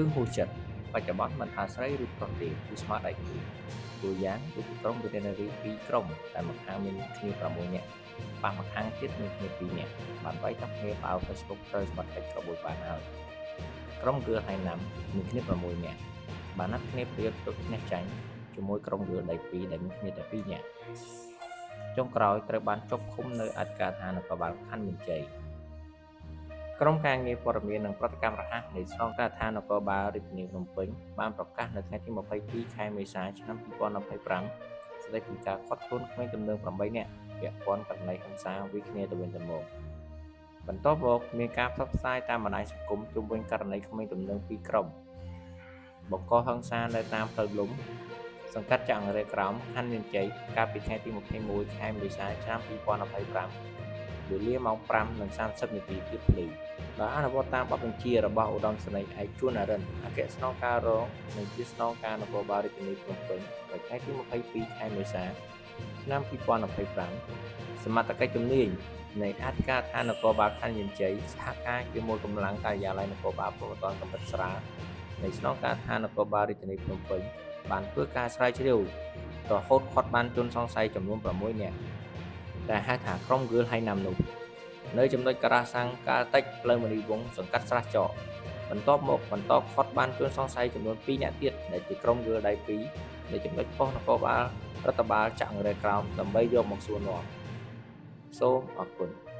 រឿងហួសចិត្តបច្ចុប្បន្នមិនថាស្រីឬប្រុសទេគឺស្មើដៃគ្នាតួយ៉ាងដូចជាក្រុមវីរនារីពីរក្រុមតែម្ខាងមានគ្នា6នាក់ប៉ះម្ខាងទៀតមានគ្នា2នាក់បានវាយតប់គ្នាបើ Facebook ត្រូវសមត្ថកិច្ចក្របួចបានហើយក្រុម Girl ហៃណាំមានគ្នា6នាក់បានណាត់គ្នាប្រៀបទុកឈ្នះចាញ់ជាមួយក្រុម Girl ដៃ2ដែលមានគ្នាតែ2នាក់ចុងក្រោយត្រូវបានជាប់ឃុំនៅអធិការដ្ឋាននគរបាលខណ្ឌមានជ័យក្រុមការងារព័ត៌មាននិងប្រតិកម្មរហ័សនៃស្នងការដ្ឋាននគរបាលរាជធានីភ្នំពេញបានប្រកាសនៅថ្ងៃទី22ខែមេសាឆ្នាំ2025ស្តីពីការឃាត់ខ្លួនក្មេងទំនើង8នាក់ពាក់ព័ន្ធករណីហិង្សាវាយគ្នាទៅវិញទៅមកបន្ទាប់មកមានការផ្សព្វផ្សាយតាមបណ្ដាញសង្គមជុំវិញករណីក្មេងទំនើងពីរក្រុមបង្កហិង្សានៅតាមផ្លូវលំសង្កាត់ចាក់អង្រែក្រោមខណ្ឌមានជ័យកាលពីថ្ងៃទី21ខែមេសាឆ្នាំ2025វេលាម៉ោង5:30នាទីទៀបភ្លឺដោយអនុវត្តតាមបទបញ្ជារបស់ឧត្តមសេនីយ៍ឯកជួនអរិនអគ្គស្នងការរងនិងជាស្នងការនគរបាលរាជធានីភ្នំពេញនៅថ្ងៃទី22ខែមេសាឆ្នាំ2025សមត្ថកិច្ចជំនាញនៃអធិការដ្ឋាននគរបាលខណ្ឌមានជ័យសហការជាមួយកម្លាំងការិយាល័យនគរបាលព្រហ្មទណ្ឌកម្រិតស្រាលនៃស្នងការដ្ឋាននគរបាលរាជធានីភ្នំពេញបានធ្វើការស្រាវជ្រាវរហូតឃាត់បានជនសង្ស័យចំនួន6នាក់ដែលហៅថាក្រុម Girl ហៃណាំនោះនៅចំណុចការ៉ាសាំងកាល់តិចផ្លូវមនីវង្សសង្កាត់ស្រះចកបន្ទាប់មកបន្តឃាត់បានជនសង្ស័យចំនួន2នាក់ទៀតដែលជាក្រុម Girl ដៃ2នៅចំណុចប៉ុស្តិ៍នគរបាលរដ្ឋបាលចាក់អង្រែក្រោមដើម្បីយកមកសួរនាំសូមអរគុណ។